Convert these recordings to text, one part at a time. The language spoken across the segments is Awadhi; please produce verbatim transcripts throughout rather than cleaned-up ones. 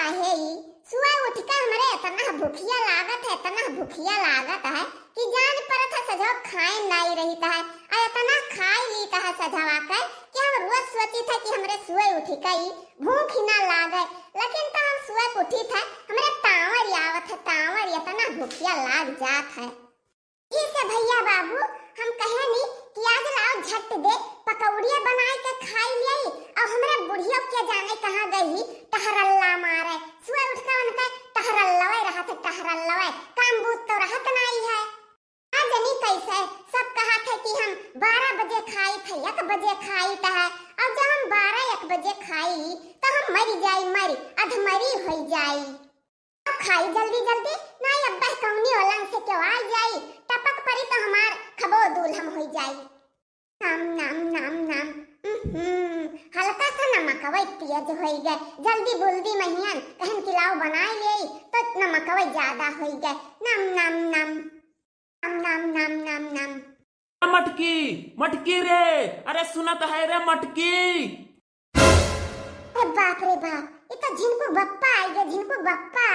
अहे ई, सुबह उठ के हमरे इतना भूखिया लागत है, इतना भूखिया लागत है कि जान परत है सजवा खाए नाई रहित है, आ इतना खाई लीत है सजवा के कि हम रोज सोचित है कि हमरे सुबह उठ के ई भूख ही ना लागे, लेकिन तो हम सुबह उठित है, हमरे तांवर आवत है, तांवर इतना भूखिया लाग जात है। इसे भैया बाबू, हम कहे नी कि आज लाओ झट दे पकौड़िया बनाए के खाई लेई, और हमरे बुढ़ियो के जाने कहाँ गई टहरल्ला मारे। सुबह उठ के उनके टहरल्लवे रहत है, टहरल्लवे, काम बूत तो रहत नाई है। आ जनी कैसे सब कहत है कि हम बारह बजे खाई थे, एक बजे खाई थे, और जब हम बारह एक बजे खाई तो हम मरी जाई, मरी, अधमरी होई जाई। अब खाई जल्दी जल्दी, नाई अब्बा कौनी ओलन से क्यों आ जाई, टपक परी तो हमार खबो दूल्हम होई जाई। नाम, नाम, नाम, नाम। उहुं, हल्का सा नमकवै तेज होई गए। जल्दी बोल दी महियन, कहन कि लाओ बनाए लेई, तो नमकवै ज्यादा होई गए। नाम, नाम, नाम। नाम, नाम, नाम, नाम, नाम। मटकी, मटकी रे, अरे सुनत है रे मटकी। अरे बाप रे बाप, ई तो झिनकू बप्पा आई गए, झिनकू बप्पा।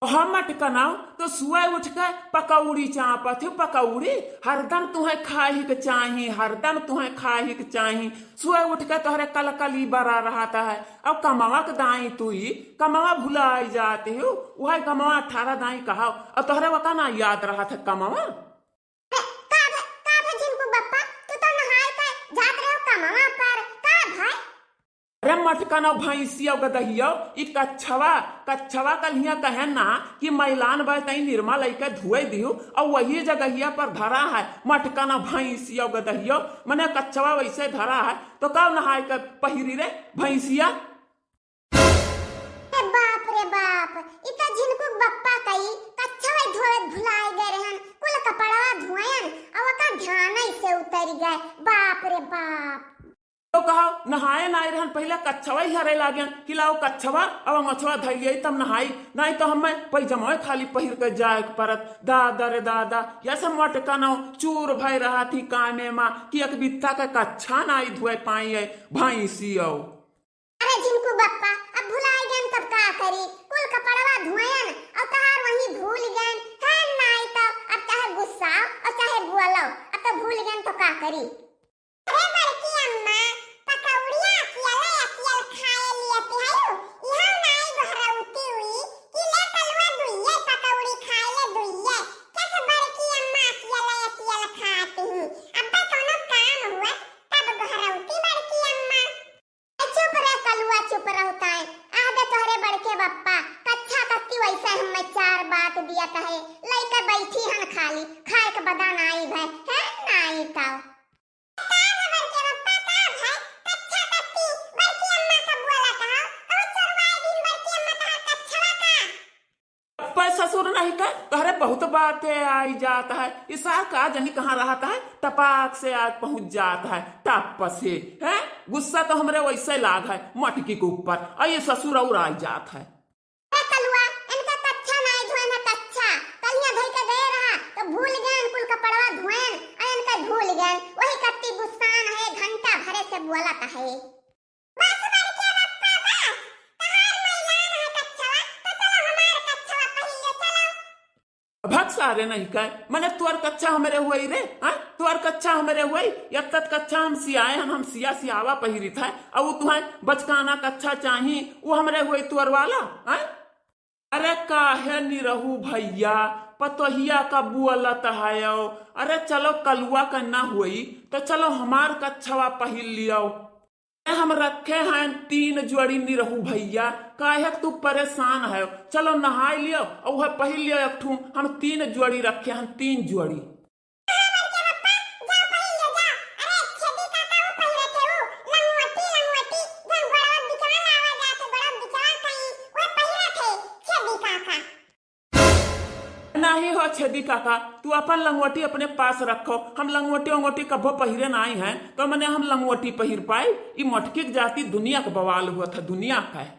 हम मटकनौ तो सुबह उठ के पकौड़ी चापत हो, पकौड़ी। हरदम तुहें खाही के चाही, हरदम तुहें खाही के चाही। सुबह उठ के तोहरे कलकली बरा रहत है। अब कमवा के दाई तू ई, कमवा भुलाई जात हो। वह कमवा अठारह दाई कहाओ, और तोहरे वका ना याद रहत है कमवा। का भे, का भे झिनकू बप्पा, तू तो नहाए के जात रहो कमवा पर, का भे? अरे मटकनौ भैंसियो गदहियो, ई कच्छवा, कच्छवा कल्हिया कहे ना कि मैलान बा तई निरमा लइके धुए दिहु, और वही जगहिया पर धरा है। मटकनौ भैंसियो गदहियो, मने कच्छवा वैसे धरा है, तो का नहाए के पहिरी रे भैंसिया? ए बाप रे बाप, ई त झिनकू बप्पा कई कच्छवा धोवे भुलाए गए रहन, कुल कपड़वा धोयन, और ओका ध्यान से उतर गए। बाप रे बाप। तो कहा, नहाए नाई रहन, पहिले कच्छवा ही हरे लागेन कि लाओ कच्छवा, अब अंगोछवा धइलिए तब नहाई, नाई तो हमें पैजमा खाली पहिर के जाए के परत। दादा रे दादा, यह सब मटकनौ चूर भय रहा थी कामे मा कि एक बित्ता के कच्छा नाई धोए पाई है भैंसियो। अरे झिनकू बप्पा, अब भुलाई गन तब का करी? कुल कपड़वा धोयन और तहार वहीं भूल गन। है नाई तो अब चाहे गुस्साओ और चाहे बोलो, अब तो भूल गन तो का करी? अरे बड़की अम्मा, पकौड़िया अकियले अकियल खाए लिए पिहायु, इहाँ नाई गोहरौती हुई कि ले कलुआ दुइये पकौड़ी खाए ले दुइये। कस बड़की अम्मा अकियले अकियल खाती हूँ। अब्बे कोनो काम हुआ तब गोहरौती बड़की अम्मा। ए, चुप रह कलुआ, चुप रह उताए। आह दे तोहरे बड़के बप्पा, कच्छा कत्ती वैसे हमें चार बात दिया कहे, लइके बैठी हन खाली, खाए के बदा नाई भय, है नाई ताव। का है बड़के बप्पा, का भय? कच्छा कत्ती, बड़की अम्मा का बोला कहा, कहूँ चोरवाए दिन बड़की अम्मा कहा कच्छवा का? पै ससुर नहीं का, तोहरे बहुत बातें आई जात है। इसार का जनी कहाँ रहत है, टपाक से आज पहुँच जात है, टप से, हैं? गुस्सा तो हमरे वैसे लाग है मटकी के ऊपर, और ये ससुर और आई जात है। ए कलुआ, इनका कच्छा नाई धोएन है, कच्छा। कलिया धोई के गए रहा, तो भूल गए कुल कपड़वा धोएन, और इनका भूल गए। वही कत्ती गुस्सान है, घंटा भरे से बोलत है। बस बड़के बप्पा बस, तहार मैलान है कच्छवा, तो चलो हमार कच्छवा पहिर ले चलो। भक सारे नहीं कहे, मने तोर कच्छा हमरे हुई रे, हाँ? तोर कच्छा हमरे हुई, यत्तत कच्छा हम सियाए हन, हम सिया सियावा पहिरित है, और वो तुहें बचकाना कच्छा चाही, वो हमरे हुई तोर वाला, हाँ? अरे काहे निरहू भैया, पतोहिया का बोलत हयो? अरे चलो कलुआ का ना होई, तो चलो हमार कच्छवा पहिर लियो। हम रखे हैं तीन जोड़ी निरहू भैया, काहे तू परेशान हयो? चलो नहाई लियो और वह पहिर लियो एक ठू, हम तीन जोड़ी रखे हैं, तीन जोड़ी। हाँ, बड़के पप्पा, जाओ पहिर ले जाओ। अरे, छेदी काका वो पहिरे थे वो, लंगोटी, लंगोटी, जौन गोड़वा बिचवा लावा जात है, गोड़वा बिचवा कहीं, वो पहिरे थे, छेदी काका। नहीं हो छेदी काका, तू अपन लंगोटी अपने पास रखो, हम लंगोटी वंगोटी कभो पहिरे नाई हैं, तो मने हम लंगोटी पहिर पाई, ई मटकी के जाति दुनिया के बवाल हुआ था, दुनिया का है।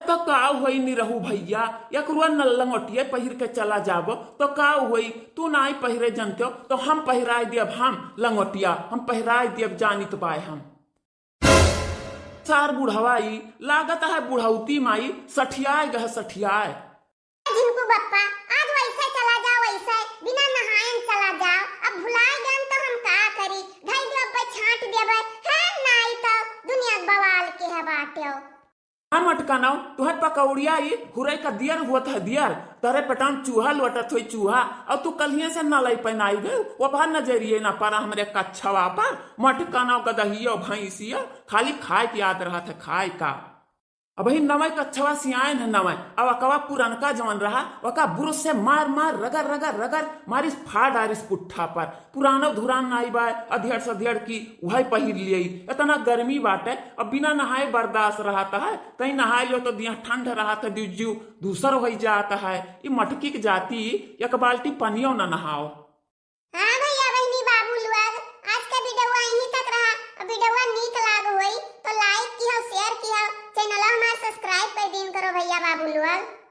तो का होई निरहू भैया, एकरुआ न लंगोटिया पहिर के चला जाबो, तो का होई, तू नाई पहिरे जनते हो, तो हम पहिराए दियब हम लंगोटिया, हम पहिराए दियब जानित बाय हम। सार बुढ़वा ई, लागत है बुढ़ौती माई, सठियाए गह सठियाए। झिनकू बप्पा, आज वैसे चला जाओ, वैसे बिना नहायन चला जाओ। अब भुलाए गन तो हम का करी, धई देबै, छांट देबै, है नाई तो दुनिया बवाल के है बाट्यो। हाँ मटकानव, तुहर पकौड़िया ई हुरै का दियर हुअत है दियर, तरे पेटाम चूहा लोटत होई चूहा, और तू कल्हिये से नलई पे नाई गयो, वो बाहर नजरिए ना पड़ा हमरे कच्छवा पर। मटकानव गदहियो भैंसियो, खाली खाए के याद रहत है, खाए का। अबही नवै कच्छवा सियायन है नवै, अब अकवा पुरनका जवन रहा, ओका ब्रुश से मार मार, रगड़ रगड़ रगड़, मारिस फाड़ डारिस पुट्ठा पर। पुरानो धुरान नाई बाय, अधेड़ सधेड़ की उहै पहिर लियई। इतना गर्मी बाटे, अब बिना नहाए बर्दाश्त रहत है, तई नहाए लियो तो दिया ठंड रहत है, दिउ जिउ दूसर होई जात है। ई मटकी के जाति, एक बाल्टी पनियो न नहाओ। हाँ भैया बहिनी बाबू लोग, आज का वीडियो यहीं तक रहा। अब वीडियो नीक लाग होई तो like किहो, share किहो, channel हमार subscribe कर दीन करो भैया बाबू लोग।